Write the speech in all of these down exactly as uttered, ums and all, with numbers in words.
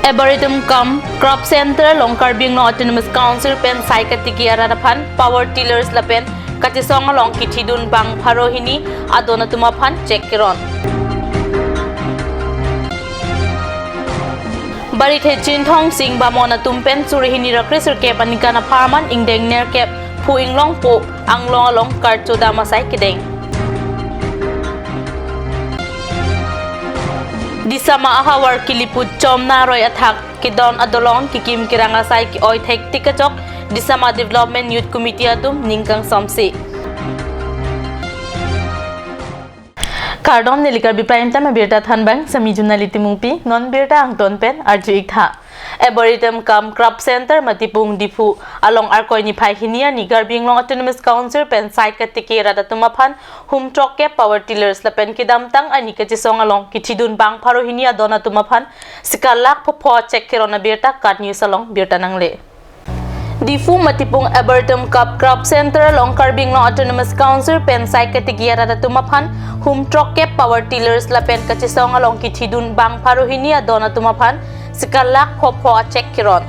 Arboretum cum Crop Center along Karbi Anglong Autonomous Council pen sai katiki arat aphan power tillers lapen kachesong along kithidun bang pharo hini adon atum aphan cheque keron. Barithe Chinthong Sing Bamon atum pen suri hini ra kre sirkep aningkan apharman ingdeng nerkep Phu Inglongpo Anglong along karcho dam asai kedeng. Disama ahavar keliput chomna roi athak kedon adolong kekim kerang asai ke-oi thektik kachok Disama Development Youth Committee atum ning kangsomsi. Kardom, neli Karbi Prime Time abirta thanbang, sami Junali Timungpi, non birta angton pen arju-ik tha. Arboretum cum Crop Center Matipung Diphu along Arkoi niphai hini arni Karbi Anglong Autonomous Council pen sai katiki rat atum aphan hum throkkep power tillers lapen kedamtang arni kachesong along kithidun bang pharo hini adon atum aphan sikar lakh phopho cheque keron abirta KAT News along birta nangle. Diphu Matipung Arboretum cum Crop Center along Karbi Anglong Autonomous Council pen sai katiki arat atum aphan hum throkkep power tillers lapen kachesong along kithidun bang pharo hini adon atum aphan sikar lakh phopho a cheque keron.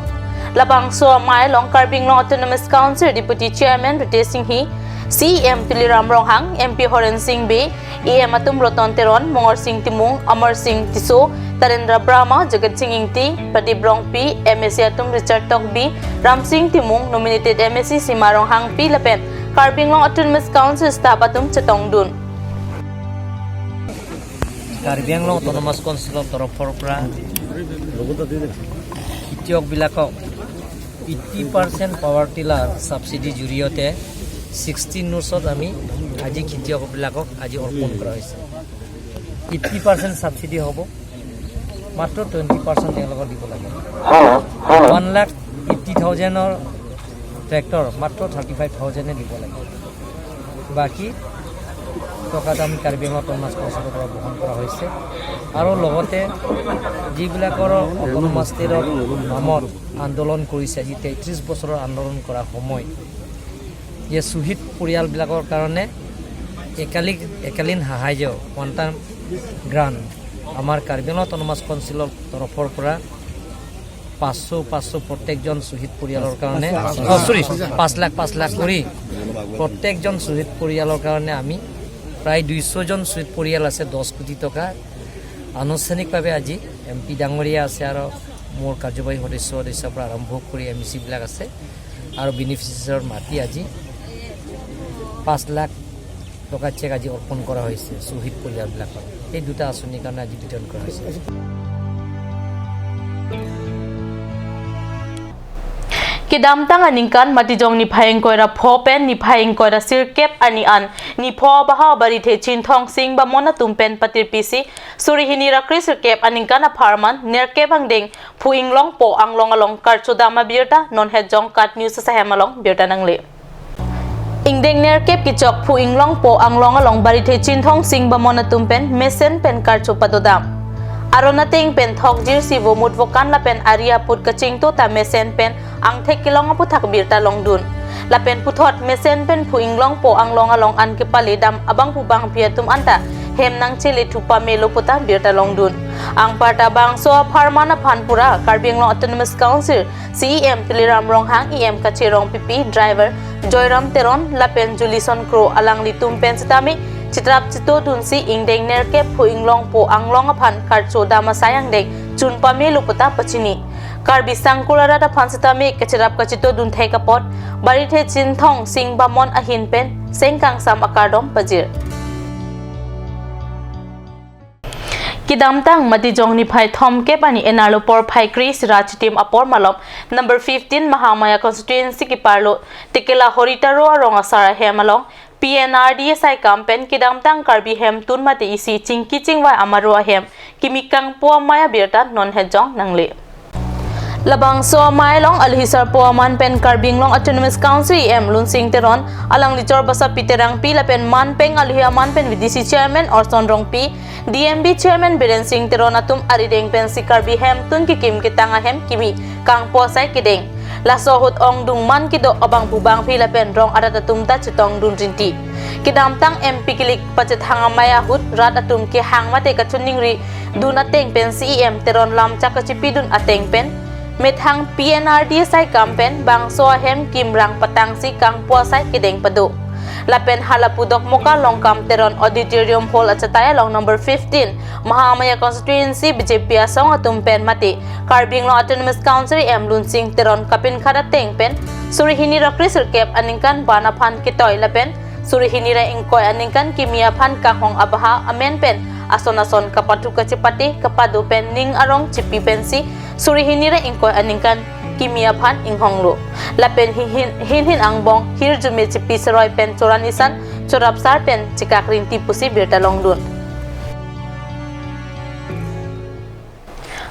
Labangso amei along Karbi Anglong Autonomous Council Deputy Chairman Ritesh Enghi, CEM Tuliram Ronghang, MP Horen Sing Bey, EM atum Roton Teron, Mongor Sing Timung, Amar Sing Tisso, Tarendra Brahma, Jagat Sing Ingti, Pradip Rongpi, MAC atum Richard Tokbi, Ram Sing Timung, nominated MAC Sima Ronghangpi lapen Karbi Anglong Autonomous Council staff atum chetongdun. Karbi Anglong autonomous কাউন্সিলৰ তৰফৰ পৰা খেতিয়কবিলাকক eighty percent power tiller ছাবচিডিৰ জৰিয়তে ছিক্সটিন নুৰ্ছত আমি আজি খেতিয়কবিলাকক আজি অৰ্পণ কৰা হৈছে। এইটি পাৰ্চেণ্ট ছাবচিডি হ'ব, মাত্ৰ টুৱেণ্টি পাৰ্চেণ্ট তেওঁলোকক দিব লাগে। ওৱান লাখ এইটি থাউজেণ্ডৰ ট্ৰেক্টৰ মাত্ৰ থাৰ্টি ফাইভ থাউজেণ্ডে দিব লাগে। বাকী টকাটো আমি কাৰ্বি আংলং অট'নমাছ কাউন্সিলৰ পৰা বহন কৰা হৈছে। আৰু লগতে যিবিলাকৰ অট'নমাছ ষ্টেটৰ নামত আন্দোলন কৰিছে, আজি তেত্ৰিছ বছৰৰ আন্দোলন কৰা সময়, যে শ্বহীদ পৰিয়ালবিলাকৰ কাৰণে একালিক, একালীন সাহায্য, ওৱান টাইম গ্ৰাণ্ট আমাৰ কাৰ্বি আংলং অট'নমাছ কাউন্সিলৰ তৰফৰ পৰা পাঁচশ, পাঁচশ প্ৰত্যেকজন শ্বহীদ পৰিয়ালৰ কাৰণে, পাঁচ লাখ, অ, চৰি, পাঁচ লাখ, পাঁচ লাখ কৰি প্ৰত্যেকজন শ্বহীদ পৰিয়ালৰ কাৰণে আমি প্ৰায় দুইশজন শ্বহীদ পৰিয়াল আছে, দহ কোটি টকা আনুষ্ঠানিকভাৱে আজি এম পি ডাঙৰীয়া আছে আৰু মোৰ কাৰ্যবাহী সদস্য, সদস্যৰ পৰা আৰম্ভ কৰি এম ই চিবিলাক আছে আৰু বেনিফিচিয়াৰীৰ মাটি আজি পাঁচ লাখ টকা চেক আজি অৰ্পণ কৰা হৈছে শ্বহীদ পৰিয়ালবিলাকক। এই দুটা আঁচনিৰ কাৰণে আজি বিতৰণ কৰা হৈছে। Kedamtang aningkan Matijong niphai ingkoi ra pho pen niphai ingkoi ra sirkep arni an nipho abaha Barithe Chinthong Sing Bamon atum pen patirpisi suri hini ra kre sirkep aningkan apharman nerkep angdeng Phu Inglongpo Anglong along karcho dam abirta non hetjong KAT News asahem along birta nangle. Ingdeng nerkep kechok Phu Inglongpo Anglong along Barithe Chinthong Sing Bamon atum pen mesen pen karcho padodam. Aron ateng pen thokjirsi vomut vokan lapen ari aput kachingthu ta mesen pen angthek kelong aputhak birta longdun. Lapen puthot mesen pen Phu Inglongpo Anglong along an kepale dam abangphu bangphi atum anta hem nangchele thu pamelo puta birta longdun. Anparta bangso apharman aphan pura Karbi Anglong Autonomous Council CEM Tuliram Ronghang, EM Kache Rongpipi, driver Joyram Teron lapen Julison Kro alanglitum pen sitame chitrap chitodunsi ingdeng nerkep Phu Inglongpo Anglong aphan karcho dam asai angdeng chun pamelo puta pachini. Karbi sangkur arat aphan sitame kachirap kachitodun thek apot Barithe Chinthong Sing Bamon ahin pen sengkangsam akardom pajir. Kedamtang Matijong niphai thomkep arni enar lo porphai kre-isi ra chitim apor malom number fifteen Mahamaya constituency keparlo Tekela Horitaro arong asar ahem along P N R D S I kam pen kedamtang Karbi hemtun mate isi chingki chingvai amaro ahem kimi kangpo amei abirta non hetjong nangle. Labangso amei along alohi sarpo aman pen Karbi Anglong Autonomous Council EM Lunsing Teron, alangli chor basa Peter Rongpi lapen man peng alohi aman pen V D C Chairman Orson Rongpi, D M B Chairman Biren Sing Teron atum arideng pensi Karbi hemtun kekim ketang ahem kimi kangpo asai kedeng. Laso ahut ongdung man kedo abangphu bangphi lapen rong arat atum ta chetongdun rinti. Kedamtang M P kilik pachethang amei ahut rat atum kehang mate kachiningri dun ateng pen C E M Teron lamchak kachipidun ateng pen methang P N R D asai kam pen bangso ahem kimrang patangsi kangpu asai kedeng pado. Lapen hala pu dokmoka Longkam Teron Auditorium Hall achatai along number fifteen Mahamaya Constituency B J P asong atum pen mate Karbi Anglong Autonomous Council E M Lunsing Teron kapinkhat ateng pen suri hini ra kresirkep aningkan ban aphan ketoi lapen suri hini ra ingkoi aningkan kimi aphan kahong abaha amen pen ason ason kapathu kachepate kapado pen ning arong chipi pensi suri hini ra ingkoi aningkan kimi aphan inghonglo. Lapen hin hin, hin hin angbong hirjume chipi seroi pen choran isan chorap sar pen chekak rinti pusi birta longdun.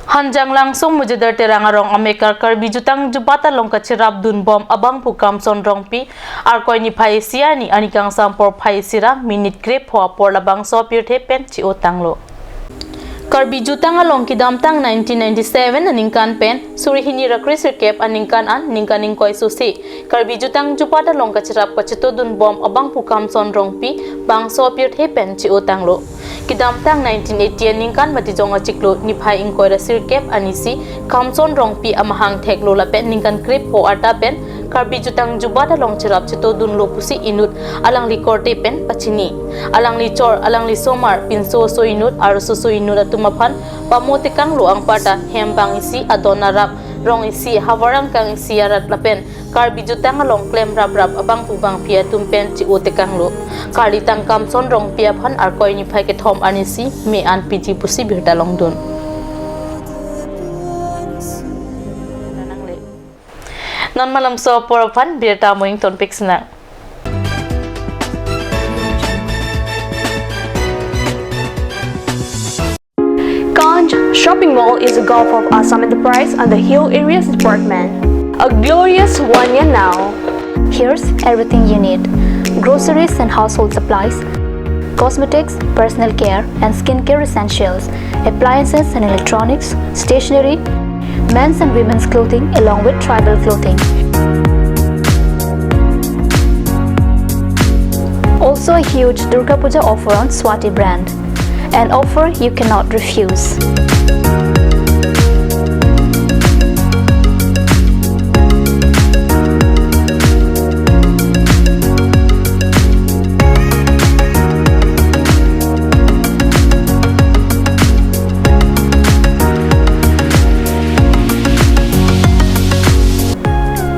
Hanjanglangso Mujadar Terang arong amekar Karbi Jutang Jubat along kachirap dunbom abangphu Kamson Rongpi, Arkoi niphai isi arni, arni kangsam porphai isi ra minit krepho apor labangso apirthe pen chi-o tanglo. Karbi Jutang along kedamtang nineteen ninety-seven aningkan pen suri hini ra kresirkep aningkan an ningkan ingkoi sose Karbi Jutang Jubat along kachirap kachito dunbom abangphu Kamson Rongpi bangso apirthe pen chi-o tanglo. Kedamtang nineteen eighty aningkan Matijong achiklo niphai ingkoi ra sirkep arni si Kamson Rongpi amahang theklo lapen ningkan krepho arta pen Karbi Jutang Jubat along chirap chito dunlo pusi inut alangli korte pen pachini. Alangli chor, alangli somar, pinso oso inut, arloso oso inut atum aphan pamo tekanglo anparta hem bang isi, adon arap, rong isi, havar angkang isi arat lapen Karbi Jutang along klem raprap abangphu bangphi atum pen chi-o tekanglo. Karlitang Kamson Rongpi aphan Arkoi niphai kethom arni si me an piji pusi birta longdun. Non malomso apor aphan birta mo ingtonpik sinang. Kanj Shopping Mall is a gulf of Assam Enterprise and the Hill Areas Department. A glorious one year now. Here's everything you need: groceries and household supplies, cosmetics, personal care and skincare essentials, appliances and electronics, stationery, men's and women's clothing along with tribal clothing. Also a huge Durga Puja offer on Swati brand. An offer you cannot refuse.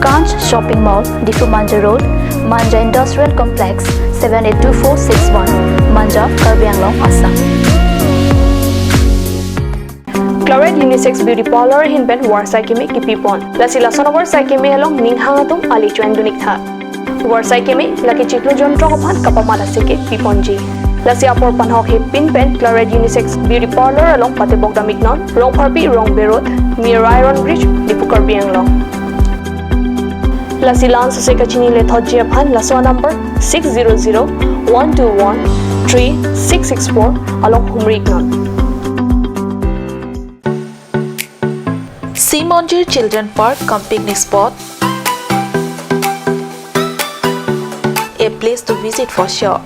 Kanj Shopping Mall, Diphu Manja Road, Manja Industrial Complex, seven eight two four six one, Manja, Karbi Anglong, Assam. Claret Unisex Beauty Parlor ahin pen varsai keme kipipon. Lasi lason avarsai keme along ning hang atum ali choin dunik tha. Varsai keme lake chiklo jontro aphan kapamat aseke piponji. Lasi apor panhok hepin pen Claret Unisex Beauty Parlor along patebok damiknon, Rongpharpi Rongbe Road, near Iron Bridge, Diphu, Karbi Anglong. Lasi la-an sose kachini lethotji aphan laso number six zero zero one two one three six six four along humri iknon. Simonjir Children Park cum picnic spot, a place to visit for sure.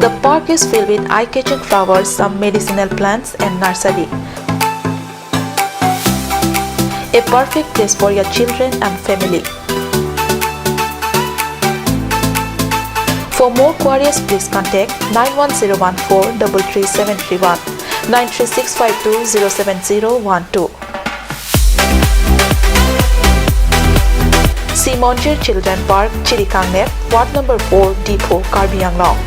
The park is filled with eye-catching flowers, some medicinal plants and nursery. A perfect place for your children and family. For more queries, please contact nine one zero one four double three seven three one, nine three six five two zero seven zero one two. Simonjir Children Park, Chirikangnep, Ward number four, Diphu, Karbi Anglong.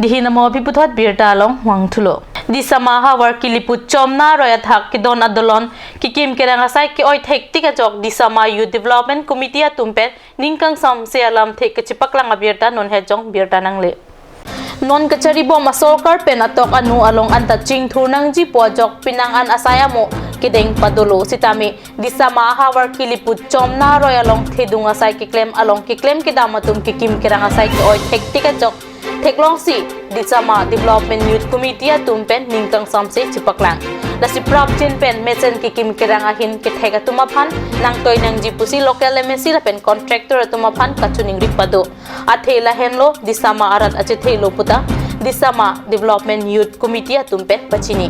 Dihin amo aphi puthot birta along vangthulo. Disama ahavar kili pu chomna aroi athak kedon adolon kikim kerang asai ke-oi thektik ajok Disama Youth Development Committee atum pen ning kangsam se alamthe kachipaklang abirta non hejong birta nangle. Non kacharibom asorkar pen atok anu along anta chingthur nangji pu ajok penang an asai amo kedeng padolo sitame Disama ahavar kilipu Chomna aroi along thedung asai keklem along keklem kedam atum kekim kerang asai ke-oi thektik ajok theklongsi Disama Development Youth Committee atum pen ning kangsamse chepaklang. Lasi prapjin pen mesen kekim kerang ahin kethek atum aphan nangtoi nangji pusi local M A C lapen contractor atum aphan kachiningri pado. Athe lahenlo Disama arat achethelo puta Disama Development Youth Committee atum pen pachini.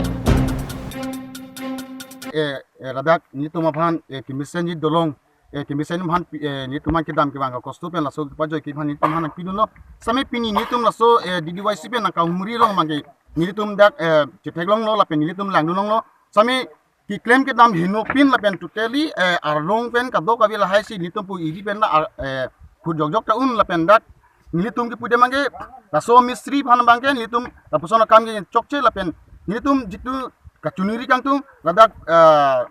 Eh, eh, ladak nelitum aphan, eh, kemesenji dolong, eh, kemesen aphan pi-, eh, nelitum aphan kedam kevang kosto pen laso kepajoi ke aphan nelitum aphan nangpidunlo. Sitame pini nelitum laso, eh, D D Y C pen nangkahumri long abangke nelitum dak, eh, chetheklonglo lapen nelitum langdunlonglo. Sitame keklem kedam henopin lapen totally, eh, arlong pen kadokave lahai si nelitum pu iri pen la, ar-, eh, khut jokjok ta un lapen dak nelitum kepudam abangke laso mistri aphan abangke nelitum lapuson akam ke chokche lapen nelitum jitu kachiningri kangtung ladak, eh,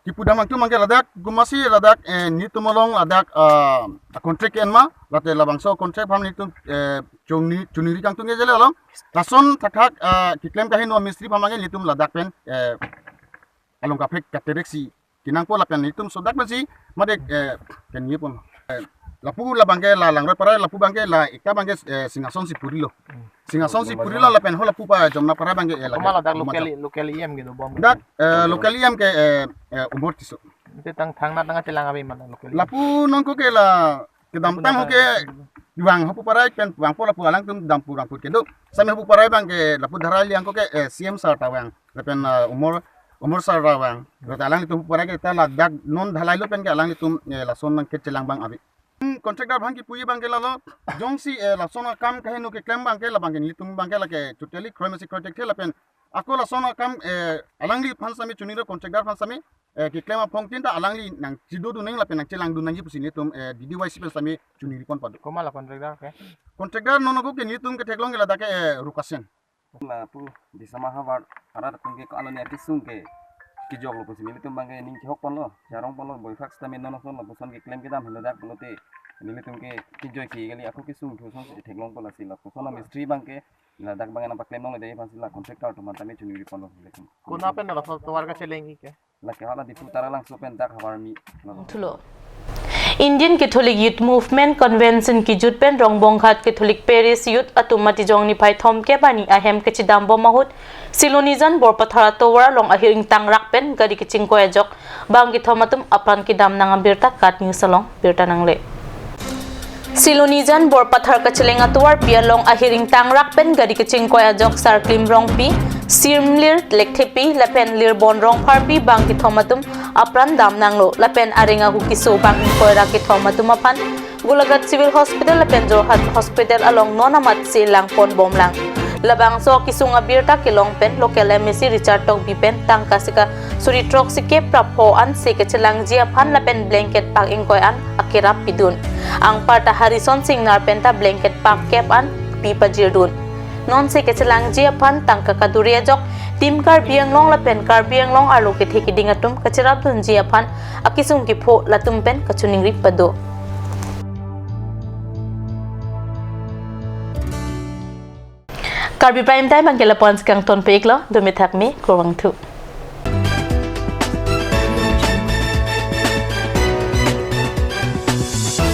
kepudam kangtung abangke ladak gumasi ladak, eh, nelitum along ladak, eh, contract enma late labangso contract aphan nelitum, eh, chongni chiningri kangtung ke jele along lason thakthak, eh, keklem kaheno mistri aphan abangke nelitum ladak pen, eh, along kaprek katerek si kenangpo lapen nelitum sodak masi made, eh, kenye pon. Eh, lapu labangke la Langroi Parai lapu abangke la ekta abangke, eh, Singhason Sipuri lo. Singhason Sipuri lo lapen ho lapu pa Chomna Parai abangke, eh, lake Koma ladak loma local, jam. Local E M gitu bom. Dak, eh, local E M ke, eh, eh, Umor Tisso. Ante tang thang nat nang chelang ave mana local E M. Lapu nonko ke la kedamtang ho ke vang hapu parai pen vangpo lapu alangtum dampu rangput kedo. Sitame hapu parai abangke lapu Dhara Liang ko ke, eh, C M sir ta vang. Lapen, eh, Umor, Umor sir ta vang. Lapen alanglitum hapu parai ke ta ladak non dhalailo pen ke alanglitum, eh, lason nangkechelang abang ave. Hmm, contractor aphan kipuji abangke lalo, jongsi, eh, lason akam kaheno keklem abangke labangke nelitum abangke lake totally kroi masi kroi thekthe lapen ako lason akam, eh, alangliphan sitame chiningri contractor aphan sitame, eh, keklem aphong tin ta alangli nangchedodun nang lapen nangchelangdun nangji pusi nelitum, eh, D D Y C pen sitame chiningri pon pado. Koma la contractor ke? Contractor non ako ke nelitum ketheklong ke ladak ke, eh, Rukasen. Lapu Disama ahavar arat atum ke ko-an lo ne akesung ke kejoklo pusi nelitum abangke ning kehok ponlo, charong ponlo, boifak sitame non ason lapuson keklem kedam helo dak pulote nelitum ke kejoi ke kali ako kesung thu asonsi theklongpo lasi lapuson amistri abangke ladak abangke nangpaklem longle dei aphansi la contractor atum aphan tame chiningri ponlo nelitum. Kona pen laso tovar kachelengji ke? Lake hala Diphu Taralangso pen dak havar mi lo. Thulo. Indian Catholic Youth Movement Convention kejut pen Rongbonghat Catholic Parish Youth atum Matijong niphai thomkep arni ahem kachedambom ahut Silonijan Borpathar atovar along ahir ingtangrak pen gari kachingkoi ajok bang kethom atum apran kedam nang abirta KAT News along birta nangle. Silonijan Borpathar kacheleng atovarpi along ahir ingtangrak pen gari kachingkoi ajok Sarklim Rongpi, Sirmlir Lekthepi lapen Lirbon Rongpharpi bang kethom atum apran dam nanglo lapen areng ahu keso bang ingkoirak kethom atum aphan Golaghat Civil Hospital lapen Jorhat Hospital along non amatsi langponbomlang. Labangso kesung abirta kelong pen local M A C Richard Tokbi pen tangka sika suri throksi kep ra pho ansi kachelangji aphan lapen blanket pak ingkoi an akerap pidun. Anparta Harison Singnar penta blanket pak kep an pi pajirdun. Nonsi kachelangji aphan tangka kaduri ajok Team Karbi Anglong lapen Karbi Anglong arlo kethe keding atum kacherapdunji aphan akesung kepho latum pen kachiningri pado. Karbi Prime Time abangke lapu-an si kangtonpik lo, dome thakme, kurvangthu.